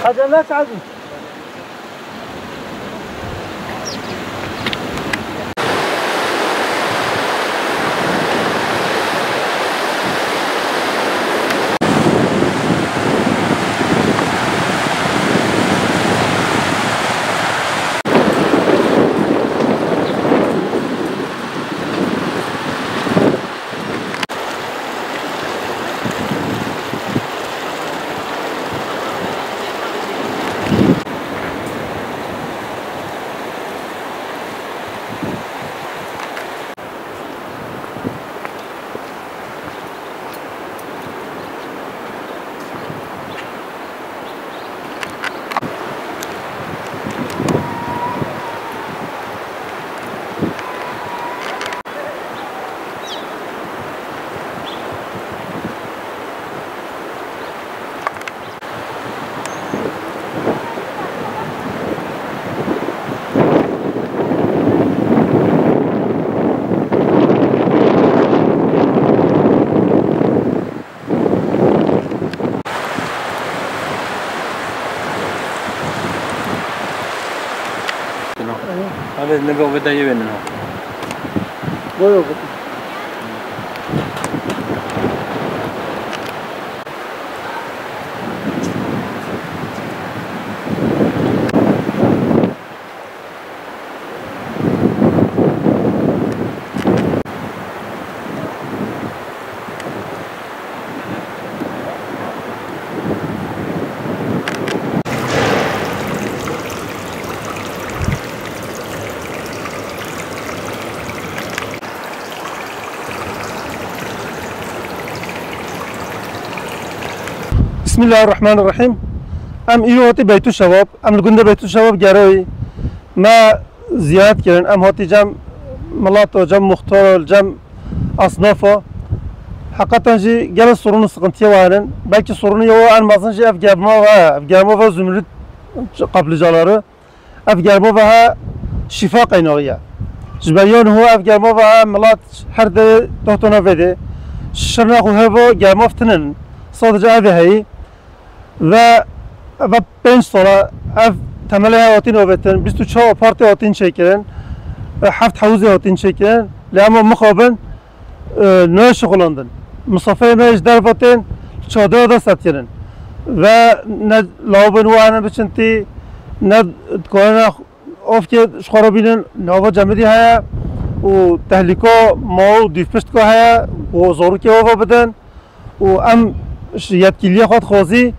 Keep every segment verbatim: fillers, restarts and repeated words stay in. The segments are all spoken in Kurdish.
Hadi, Allah razı olsun. Hadi ne be, o da yewê nina. Boyo. Bismillahirrahmanirrahim. Em îro hatî Beytû Şebab, em li gundê Beytû Şebab geroyî. Me ziyaret kirin, em hatî cem milato, cem muxtaro, cem esnafo. Heqeten jî gelek sorun û sıkıntıya we henin. Belkî sorunê yew en mezin jî ev germa ve, ev germa ve zümrüt qeplicaları. Ev germava he şîfa qeynaxî ye. Ji ber yan ho ev germava he milat her derê dohtona vê de. Şirnex û hevo germav tinin. Sadece ev ê heyî. Ve ve pênc sala ev temelê he hatîn avêtin, bîst û çar apartê hatîn çêkirin, heft hewzê hatîn çêkirin. Lê ema mixabin e, ne şixulandin. Misafirê me ji derve tên çadira de setkirin. Ve ne lawabên we hene biçin tî, ne dikarin avkê ji xwe re bînin, nava cemidî heye û tehlîka ma û dûvpiştka heye û zarokê we ve bidin. Û em ji yetkîliyê xwe dixwazî,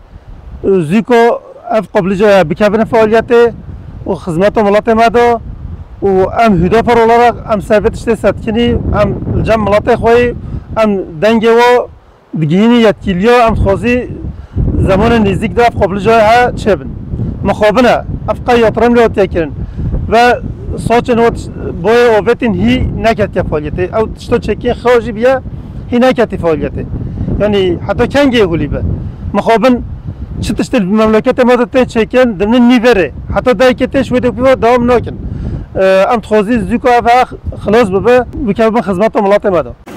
e, zû ku ev qeblîca ye bikevine faaliyetê û xizmeta miletê me de û em Hüdapar olarak em ser vê tiştê setkinî, em li cem miletê xwe yî, em dengê we digihînî yetkîliya, em dixwazî zemanê nêzîk de ev qeblîca he çêbin. Mixabin e, ev qey yatirim lê hatiye kirin ve saçên we boyê avêtîn hî neketiye faaliyetê. Ew tişta çêkê xew jî biye, hî neketî faaliyetê. Yanî heta kengê hûlî be. Mixabin çi tiştê li memleketê me de tê çêkin, dimnin nîverê. Heta dayikê tê ji wê depî ve dewam nakin. Ee, em dixwazî zû ku ev he xilas bibe, bikevin xizmeta miletê me de.